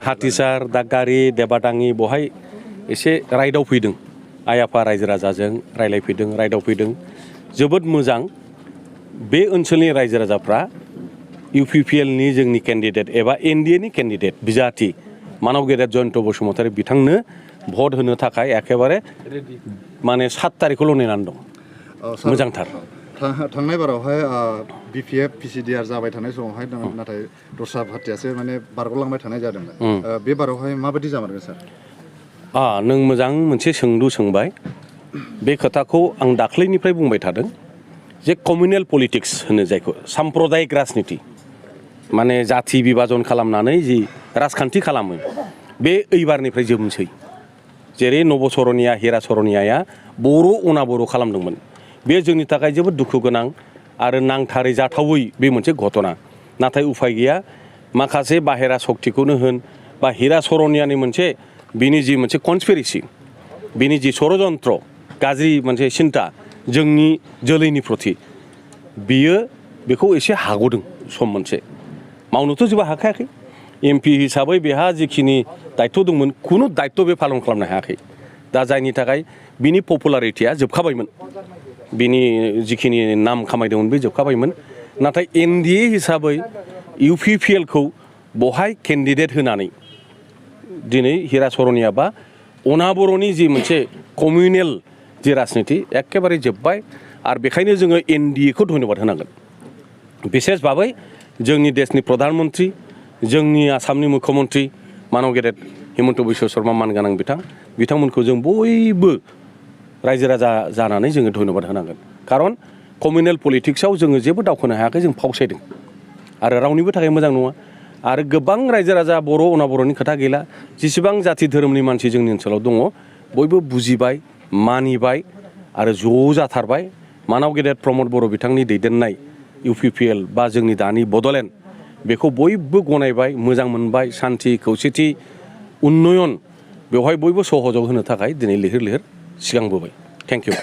हाथिसार दागारि देबादाङि बहाय एसे रायदाव फैदों आइ आफा रायजो राजाजों रायलायफैदों रायदाव फैदों जोबोद मोजां बे ओनसोलनि रायजो राजाफ्रा UPPL नि जोंनि केन्डिडेट एबा NDA नि केन्डिडेट बिजाथि मानव गेदेर जयन्त बसुमतारी बिथांनो भट होनो थाखाय एखेबारे माने 7 तारिखल' नेनानै दं मोजांथार थांनाय बारावहाय BPF PCDR जाबाय थानाय समावहाय नाथाय दस्रा पार्टियासो माने बारग'लांबाय थानाय जादोंमोन बे बारावहाय माबायदि जामारगोन सार नों मोजां मोनसे सोंलु सोंबाय बे खोथाखौ आं दाख्लैनिफ्राय बुंबाय थादों जे कमिउनेल पलिटिक्स होनो जायखौ साम्प्रदायिक राजनिति माने जाथि बिभाजन खालामनानै जि राजखान्थि खालामो बे एइबारनिफ्राय जोबनोसै जेरै नबसरनिया हिरा सरनियाया बर' अनाबर' खालामदोंमोन बे जोंनि थाखाय जोबोद दुखु गोनां आरो नांथारै जाथावै बे मोनसे घटना नाथाय उफाय गैया माखासे बाहेरा शक्तिखौनो होन बा हिरा सरनियानि मोनसे बिनि जि मोनसे कनस्पिरेसि बिनि जि षड़यन्त्र गाज्रि मोनसे सिन्ता जोंनि जोलैनि प्रति बियो बेखौ एसे हागदों सम मोनसे मावनोथ' जेबो हाखायाखै MP हिसाबै बेहा जिखिनि दायित्व दंमोन खुनु दायित्व बे पालन खालामनो हायाखै दा जायनि थाखाय बिनि पपुलारिटिया जोबखाबायमोन बिनि जिखिनि नाम खामायदोंमोन बे जोबखाबायमोन नाथाय NDA हिसाबै UPPL खौ बहाय केन्डिडेट होनानै दिनै हिरा सरनिया बा अनाबर'नि जि मोनसे कमिउनेल जि राजनिति एखेबारे जोब्बाय आरो बेखायनो जोङो NDA खौ धन्यबाद होनांगोन बिसेस भाबै जोंनि देशनि प्रधानमन्त्री जोंनि आसामनि मुख्यमन्त्री मानव गेदेर हिमन्त बिश्व शर्मा मानगोनां बिथांमोनखौ जों बयबो रायजो राजा जानानै जोङो धन्यबाद होनांगोन खारन कमिउनेल पलिटिक्सआव जोङो जेबो दावखोनो हायाखै जों फावसायदों आरो रावनिबो थाखाय मोजां नङा आरो गोबां रायजो राजा बर' अनाबर'नि खोथा गैला जेसेबां जाथि धोरोमनि मानसि जोंनि ओनसोलाव दङ बयबो बुजिबाय मानिबाय आरो ज' जाथारबाय मानव गेदेर प्रमद बर' बिथांनि दैदेननाय UPPL बा जोंनि दानि बड'लेण्ड बेखौ बयबो गनायबाय मोजां मोनबाय सान्थि खौसेथि उन्नयन बेवहाय बयबो सहयोग होनो थाखाय दिनै लैहोर लैहोर सिगांबोबाय थेंक इउ